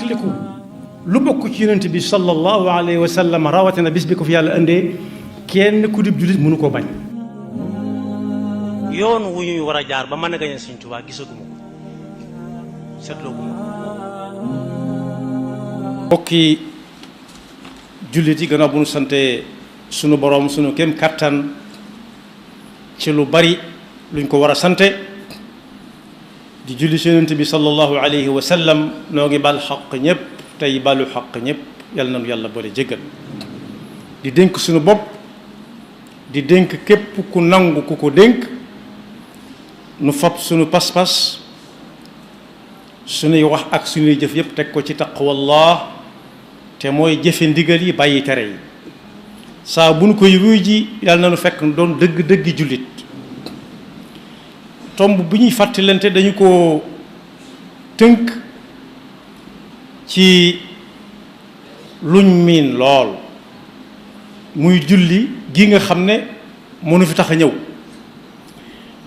fàttaliku lu bokk ci yonent bi sallallahu alayhi wa sallam rawatina bis bi ko fi yàlla indee kenn ku dib jullit mënu koo bañ. yoon wu ñuy war a jaar ba mën a gañe Sëñ Tuubaa gisaguma ko seetlooguma ko. mbokki jullit yi gannaaw bu nu sante sunu borom sunu kem kattan ci lu bari luñ ko war a sante di julli ci yonent bi sallallahu alayhi wa sallam noo ngi bal xaq ñëpp tey balu xaq ñëpp yal na nu yàlla boole jéggal di dénk sunu bopp di dénk képp ku nangu ku ko dénk nu fab sunu pas-pas sunuy wax ak sunuy jëf yëpp teg ko ci taqwallah te mooy jëfe ndigal yi bàyyi tere yi saa bu nu koy wuy ji yàlla na nu fekk doon dëgg-dëggi jullit tomb bi ñuy fàttalante dañu ko tënk ci luñ miin lool muy julli gi nga xam ne mënu fi tax a ñëw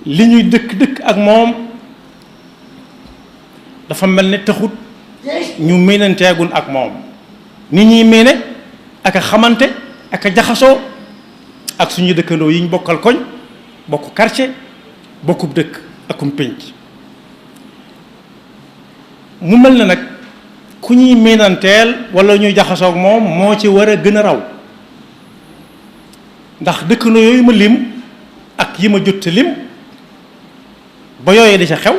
li ñuy dëkk ak moom dafa mel ne taxut ñu miinanteegun ak moom ni ñuy miine ak a xamante ak a jaxasoo ak suñuy dëkkandoo yi ñu bokkal koñ bokk quartier bokkub dëkk akum pénc mu mel na nag ku ñuy miinanteel wala ñuy jaxasoo ak moom moo ci war a gën a raw ndax dëkkandoo yooyu ma lim ak yi ma jot lim ba yooyee di sa xew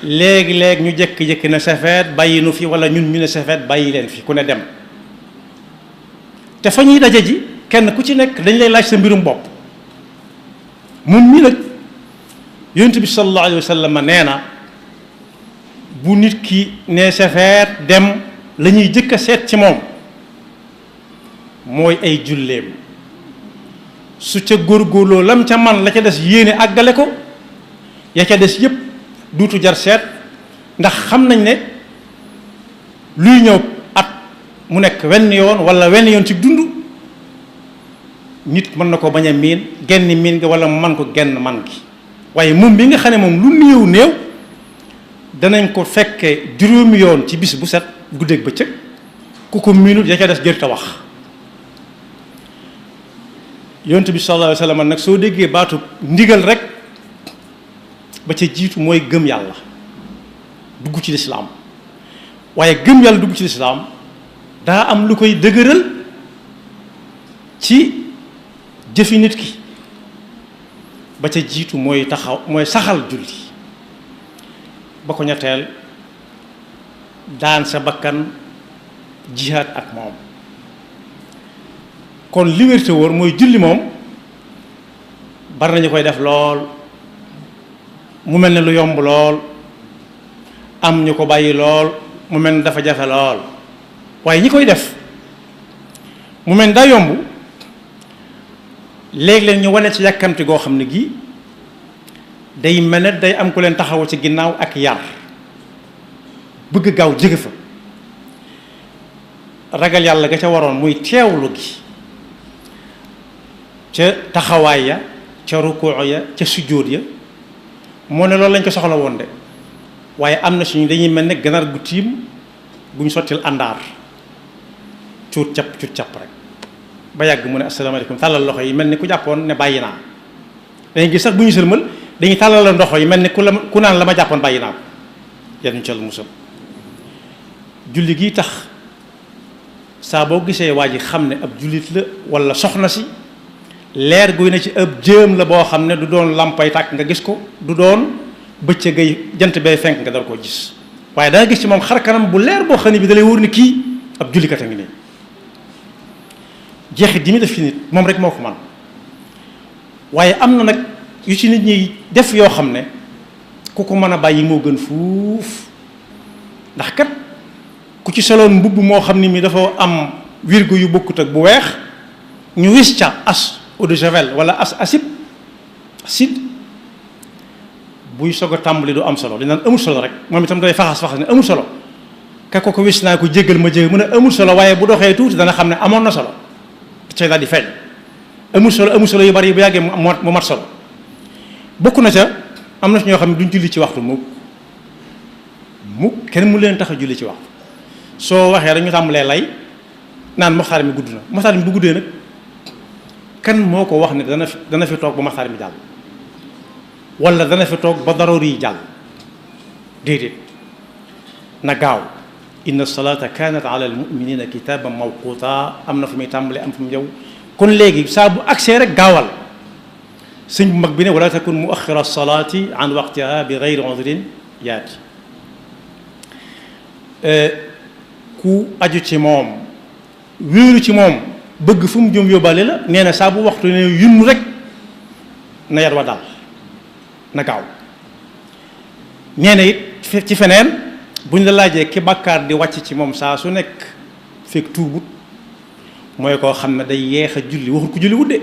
léegi-léeg ñu jékki-jékki na safeet bàyyi nu fi wala ñun ñu ne safeet bàyyi leen fi ku ne dem te fa ñuy daje ji kenn ku ci nekk dañ lay laaj sa mbirum bopp mun mi nag yonent bi sallallahu alayhi wa sallam nee na bu nit ki ne safeet dem la ñuy jëkk a seet ci moom mooy ay julleem su ca góorgóorloo lam ca man la ca des yéene àggale ko ya ca des yépp duutu jar seet ndax xam nañ ne luy ñëw at mu nekk wenn yoon wala wenn yoon ci dund nit mën na ko bañ a miin genn miin nga wala mu man ko genn man gi waaye moom bi nga xam ne moom lu néew néew danañ ko fekke juróomi yoon ci bis bu set guddeeg bëccëg ku ko miinut ya ca des jërta wax yonent bi sallallahu alayhi wa sallam nag soo déggee baatu ndigal rek ba ca jiitu mooy gëm yàlla dugg ci lislaam waaye gëm yàlla dugg ci lislaam daa am lu koy dëgëral ci jëfi nit ki ba ca jiitu mooy saxal julli ba ko ñetteel daan sa bakkan jihaad ak moom kon li wér te wóor mooy julli moom bari nañu koy def lool mu mel ne lu yomb lool am ñu ko bàyyi lool mu mel ne dafa jafe lool waaye ñi koy def mu mel ne daa yomb léeg-léeg ñu wane ci yàkkamti goo xam ne gii day mel ne day am ku leen taxawu ci ginnaaw ak yar bëgg gaaw jóge fa ragal yàlla ga ca waroon muy teewlu gi ca taxawaay ya ca rukuu ya ca sujjóot ya moo ne loolu lañ ko soxla woon de waaye am na suñu dañuy mel ne ganaar gu tiim bu ñu sottil àndaar cuut cap rek ba yàgg mu ne asalaamaaleykum tàllal loxo yi mel ni ku jàppoon ne bàyyi naa dañuy gis sax bu ñu sëlmal dañuy tàllal la ndoxo yi mel ni ku naan la ma jàppoon bàyyi naa ko yan ñu cal musal julli gi tax saa boo gisee waa ji xam ne ab jullit la wala soxna si leer guy na ci ab jëm la boo xam ne du doon làmpay tàkk nga gis ko du doon bëccëg gay jant bay fenk nga dal koo gis waaye danga gis ci moom xar kanam bu leer boo xam ne bi dalay wóor ni kii ab jullikat a ngi nii jeexit ji muy def ci nit moom rek moo ko man waaye am na nag yu ci nit ñi def yoo xam ne ku ko mën a bàyyi moo gën fuuf ndax kat ku ci soloon mbubb moo xam ne mi dafa am wirgo yu bokkut ak bu weex ñu wis ca as eau de javel wala as acide buy soog a tàmbali du am solo di naan amul solo rek moom itam day faxas ne amul solo ka ko wis naa ko jéggal ma jéggal mu ne amul solo waaye bu doxee tuuti dana xam ne amoon na solo te daal di feeñ amul solo yu bari bu yàggee mu mat solo bokk na ca am na ci ñoo xam ne duñ julli ci waxtu mukk mu kenn mu leen tax a julli ci waxtu soo waxee rek ñu tàmbalee lay naan maxtaar mi gudd na maxtaar mi bu guddee nag kan moo ko wax ne dana fi toog ba maxtaar mi jàll wala dana fi toog ba daroori yi jàll déedéet na gaaw inna salata kanat ala al muminina kitaban mawquta am na fu muy tàmbalee am fu mu yow kon léegi saa bu agsee rek gaawal sëñ bu mag bi ne wala takun muaxira salaati an waqtiha bi gayri udrin yaati ku aju ci moom wéeru ci moom bëgg fu mu jëm yóbbaale la nee na saa bu waxtu ne yunn rek na yar wa dal na gaaw nee na it ci feneen buñ la laajee ki bàkkaar di wàcc ci moom saa su nekk fekk tuubut mooy koo xam ne day yeex a julli waxul ko julli wudde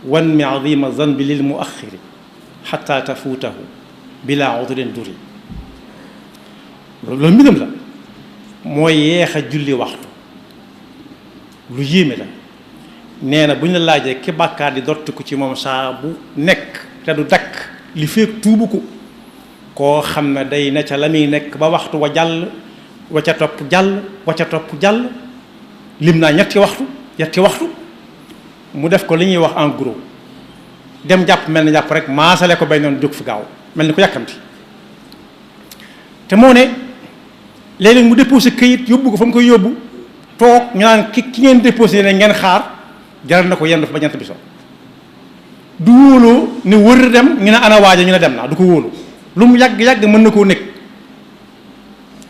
wan mi azima zanbi lil muaxiri xata tafuutahu bila udrin duri loolu mbiram la mooy yeex a julli waxtu lu yéeme la nee na bu ñu la laajee ki bàkkaar di dotti ko ci moom saa bu nekk te du dakk li fekk tuubu ko koo xam ne day ne ca la muy nekk ba waxtu wa jàll wa ca topp jàll wa ca topp jàll lim naa ñetti waxtu mu def ko li ñuy wax en gros dem jàpp mel ni jàpp rek maasale ko bay noonu jóg fi gaaw mel ni ko yàkkamti te moo ne léeg-léeg mu déposé këyit yóbbu ko fa mu koy yóbbu toog ñu naan ki ngeen déposé ne ngeen xaar jaral na ko yenn dafa ba ñent bi so du wóoloo ne wër dem ñu ne ana waaja ñu ne dem naa du ko wóolu lu mu yàgg mën na koo nekk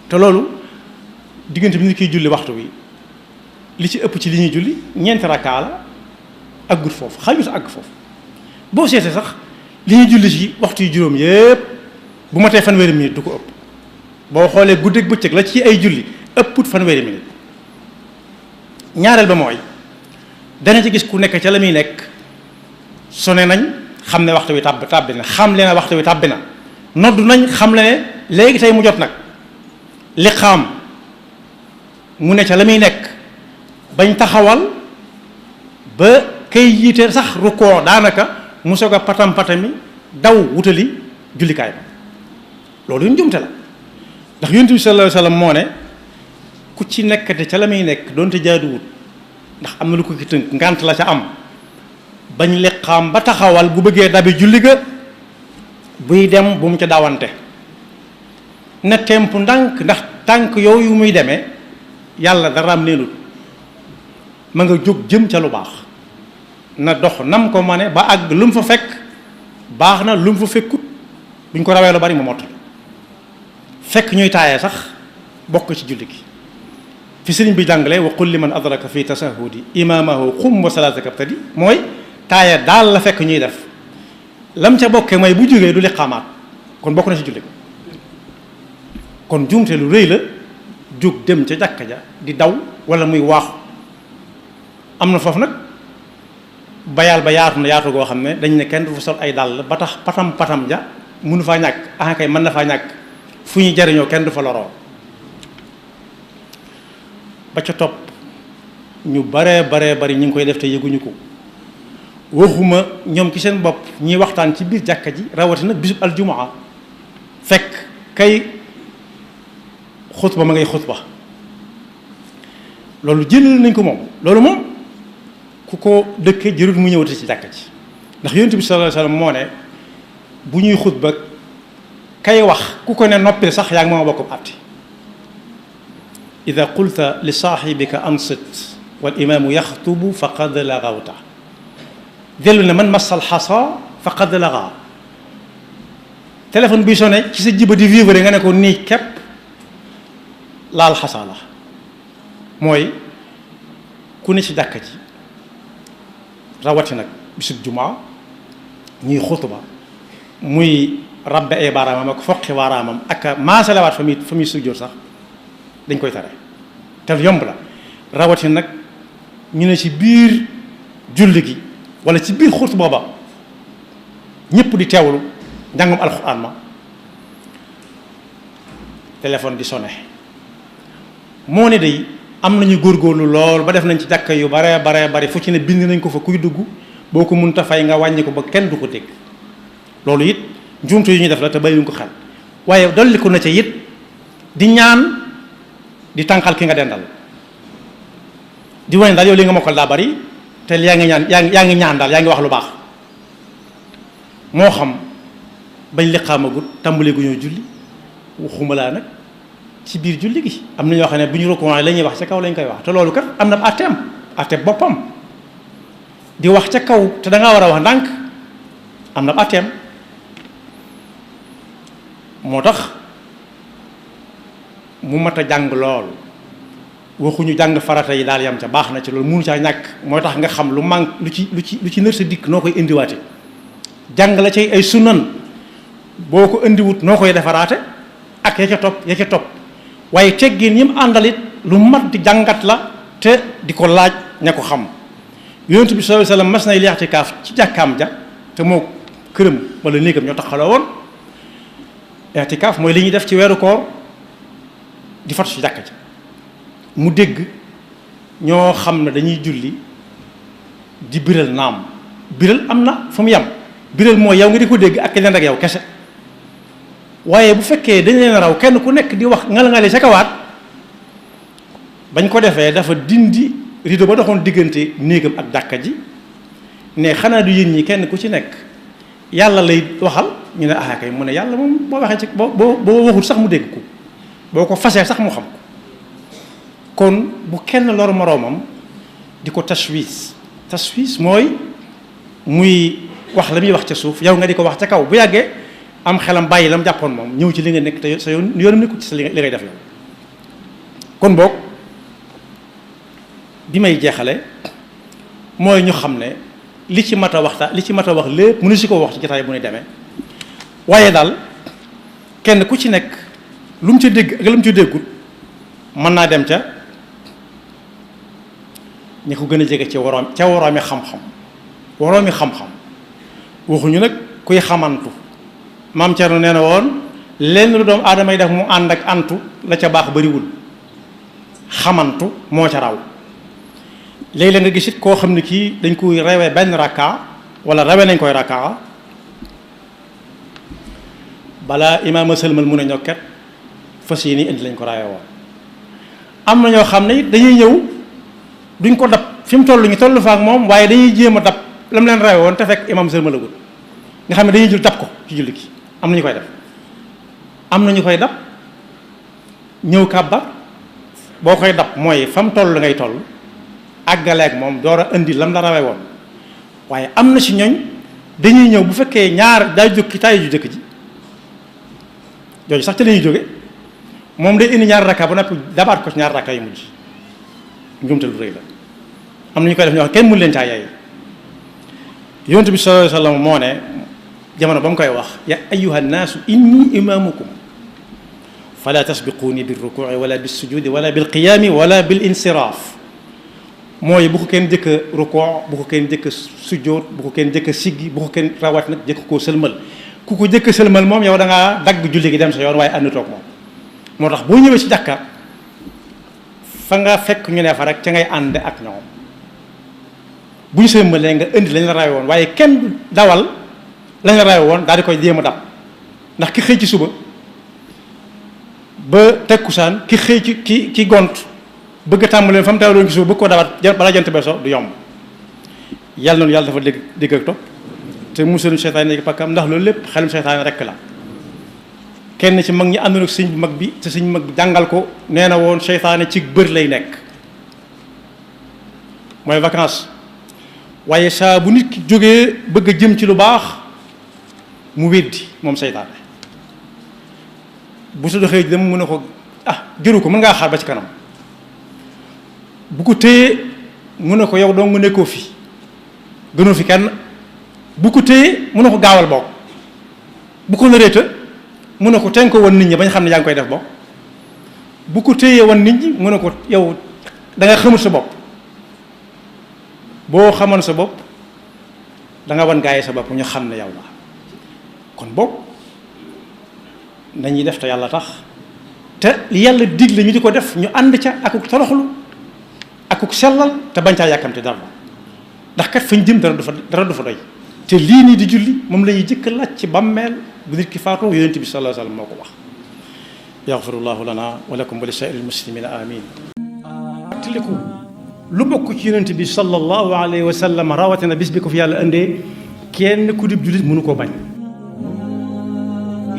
te loolu diggante bi ñu koy julli waxtu wi li ci ëpp ci li ñuy julli ñeenti rakkaa la àggut foofu xajut àgg foofu boo seetee sax li ñuy julli ci waxtu yu juróom yépp bu ma tee fanweeri minute du ko ëpp boo xoolee guddeeg bëccëg la ci ay julli ëpput fanweeri minute ñaareel ba mooy dana ci gis ku nekk ca la muy nekk sone nañ xam ne waxtu wi tàbbi na xam le na waxtu wi tàbbi na nodd nañ xam le ne léegi tey mu jot nag li xam mu ne ca la muy nekk bañ taxawal ba kay jiite sax rukkoo daanaka mu soog a patam-patami daw wutali jullikaay ba loolu yu njumte la ndax yonent bi sallallahu alayhi wa sallam moo ne ku ci nekkate ca la muy nekk doonte jaaduwut ndax am na lu ko ki tënk ngànt la ca am bañ liqaam ba taxawal bu bëggee dabi julli ga buy dem bu mu ca dawante na temp ndànk ndax tànk yooyu muy demee yàlla daraam neenut ma nga jóg jëm ca lu baax na dox nam ko mane ba àgg lu mu fa fekk baax na lu mu fa fekkut buñ ko rawee lu bari mu mottal fekk ñuy taayee sax bokk ci julli gi fi sëriñ bi jàngale wa qul liman adraka fi tasahudi imamahu xum wa salaataka abtadi mooy taaya daal la fekk ñuy def lam ca bokkee mooy bu jógee du liqaamaat kon bokk na ci julli ko kon jumte lu rëy la jóg dem ca jàkka ja di daw wala muy waaxu am na foofu nag bayal ba yaatu na yaatu goo xam ne dañ ne kenn du fa sol ay dàll ba tax patam ja mënu faa ñàkk ah kay mën na faa ñàkk fu ñu jariñoo kenn du fa loroo ba ca topp ñu baree bari ñu ngi koy def te yëguñu ko waxuma ñoom ci seen bopp ñuy waxtaan ci biir jàkka ji rawatina bisub aljumaa fekk kay xutba ma ngay xutba loolu jëlal nañ ko moom loolu moom ku ko dëkkee jërut mu ñëwati ci jàkka ji ndax yonent bi sallallahu alayhi wasallam moo ne bu ñuy xutba kay wax ku ko ne noppil sax yaa ngi ma bokk àtte ida qulta li saaxibika ansit wal imaamu yaxtubu faqad lagawta dellu ne man massal xasa faqad laga téléphone bi sonné ci sa jiba di vivre nga ne ko nii képp laal xasa la mooy ku ne ci jàkka ji rawati nag bisub jumaa ñuy xutba muy rabbe ay baaraamam ak foqi baaraamam ak maasalewaat fa muy sujjóot sax dañ koy tere te yomb la rawati nag ñu ne ci biir julli gi wala ci biir xutba ba ñëpp di teewlu njàngum alxuraan ma téléphone di sonné moo ne day am nañu góorgóorlu lool ba def nañ ci jàkka yu bare bari fu ci ne bind nañ ko fa kuy dugg boo ko mënta fay nga wàññi ko ba kenn du ko dégg loolu it njuumte yu ñuy def la te bàyyiwuñ ko xel waaye dolliku na ca it di ñaan di tànqal ki nga dendal di wane daal yow li nga mokkal daa bari te yaa ngi ñaan yaa ngi ñaan daal yaa ngi wax lu baax moo xam bañ liqaamagut tàmbali gu ñoo julli waxuma laa nag ci biir julli gi am na ñoo xam ne bu ñu rukkoo la ñuy wax ca kaw lañ koy wax te loolu kat am na atteem atte boppam di wax ca kaw te da ngaa war a wax ndànk am na atteem moo tax mu mat a jàng lool waxuñu jàng farata yi daal yam ca baax na ci loolu mënu caa ñàkk moo tax nga xam lu manque lu ci nër sa dikk noo koy indiwaate jàng la ci ay sunan boo ko indiwut noo koy defaraate ak ya ca topp waaye teggin ñi mu àndalit lu mat di jàngat la te di ko laaj ña ko xam yonent bi sallallahu alayhi wasallam mas nay i'tikaaf ci jàkkaam ja te moo këram wala néegam ñoo taxaloo woon i'tikaaf mooy li ñuy def ci weeru koor di fatu ci jàkka ja mu dégg ñoo xam ne dañuy julli di biral naam biral am na fu mu yem biral mooy yow nga di ko dégg ak keneen ak yow kese waaye bu fekkee dañ leen raw kenn ku nekk di wax ngal-ngale sa kawaat bañ ko defee dafa dindi rideau ba doxoon diggante néegam ak jàkka ji ne xanaa du yéen ñi kenn ku ci nekk yàlla lay waxal ñu ne ah kay mu ne yàlla moom boo waxee ci boo waxul sax mu dégg ko boo ko fasee sax mu xam ko kon bu kenn lor moroomam di ko tashwiis mooy muy wax la muy wax ca suuf yow nga di ko wax ca kaw bu yàggee am xelam bàyyi la mu jàppoon moom ñëw ci li nga nekk te sa yoonam nekkul ci sa li ngay def yow kon boog bi may jeexale mooy ñu xam ne li ci mat a wax lépp mënu si ko wax ci jotaay bu ne demee waaye daal kenn ku ci nekk lu mu ca dégg ak lu mu ca déggut mën naa dem ca ñi ko gën a jege ci woroomi xam-xam waxuñu nag kuy xamantu maam Thierno nee na woon lenn lu doomu aadama yi def mu ànd ak antu la ca baax bariwul xamantu moo ca raw léeg-léeg nga gis it koo xam ne kii dañ koy rawee benn rakka wala rawee nañ koy rakka balaa imaama sëlmal mun a ñokket fas yéene indi lañ ko rawee woon am na ñoo xam ne it dañuy ñëw duñ ko dab fi mu toll ñu toll fa ak moom waaye dañuy jéem a dab lam leen rawee woon te fekk imaam sëlmalagul nga xam ne dañuy jël dab ko ci julli gi am na ñu koy def am na ñu koy dab ñëw kàbbar boo koy dab mooy fa mu toll ngay toll àggaleeg moom door a indi lam la rawee woon waaye am na ci ñooñ dañuy ñëw bu fekkee ñaar daa jóg ci taay ju jëkk ji jooju sax ca lañuy jóge moom day indi ñaar rakka ba noppi dabaat ko ci ñaar rakka yu mujj njumte lu rëy la am na ñu koy def ñoo xam kenn mënu leen caa yaay yonent bi sallallahu alayhi wa sallam moo ne jamono ba mu koy wax ya ayyuha nnaasu inni imaamukum fala tasbiquuni bil rukuuci wala bis sujudi wala bil qiyaami wala bil insiraaf mooy bu ko kenn jëkk a rukoo bu ko kenn jëkk a sujjóot bu ko kenn jëkk a siggi bu ko kenn rawat nag jëkk koo sëlmal ku ko jëkk a sëlmal moom yow da ngaa dagg julli gi dem sa yoon waaye ànd toog moom moo tax boo ñëwee ci jàkka fa nga fekk ñu ne fa rek ca ngay ànd ak ñoom bu ñu sëlmalee nga indi lañ la rawe woon waaye kenn dawal lañ la rawe woon daal di koy jéem a dab ndax ki xëy ci suba ba tekkusaan ki xëy ci ki gont bëgg a tàmbalee fa mu teewloon ci suba bëgg koo dabat bala jant beso du yomb yàlla noonu yàlla dafa dégg ak topp te musalu seytaane yi pakkam ndax loolu lépp xelum seytaane rekk la kenn ci mag ñi àndoon ak sëñ bu mag bi te sëñ bu mag bi jàngal ko nee na woon seytaane ci bër lay nekk mooy vacances waaye saa bu nit ki jógee bëgg a jëm ci lu baax mu weddi moom seytaane bu su doxee dem mu ne ko jëru ko mën ngaa xaar ba ci kanam bu ko téyee mu ne ko yow doo nga nekkoo fi gënoo fi kenn bu ko téyee mu ne ko gaawal bokk bu ko nareeta mu ne ko teen ko wan nit ñi bañ xam ne yaa ngi koy def bokk bu ko téyee wan nit ñi mu ne ko yow da nga xamul sa bopp boo xamoon sa bopp da nga wan gaayee sa bopp ñu xam ne yow la kon boog nañuy def te yàlla tax te li yàlla digle ñu di ko def ñu ànd ca akuk toroxlu akuk sellal te bañ caa yàkkamte dara ndax kat fañ jëm dara du fa doy te lii nii di julli moom la ñuy jëkk laaj ci bàmmeel bu nit ki faatoo yonent bi sallallahu alayhi wa sallam moo ko wax yaxfirullahu lana wa lakum wa li saa'iril muslimina amin tiliku lu bokk ci yonent bi sallallahu alayhi wa sallam rawatina bis bi ko fi yàlla indee kenn ku dib jullit mënu koo bañ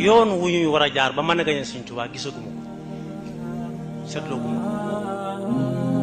yoon wu ñuy war a jaar ba mën a gañe Sëñ Tuubaa gisaguma ko seetloo guma ko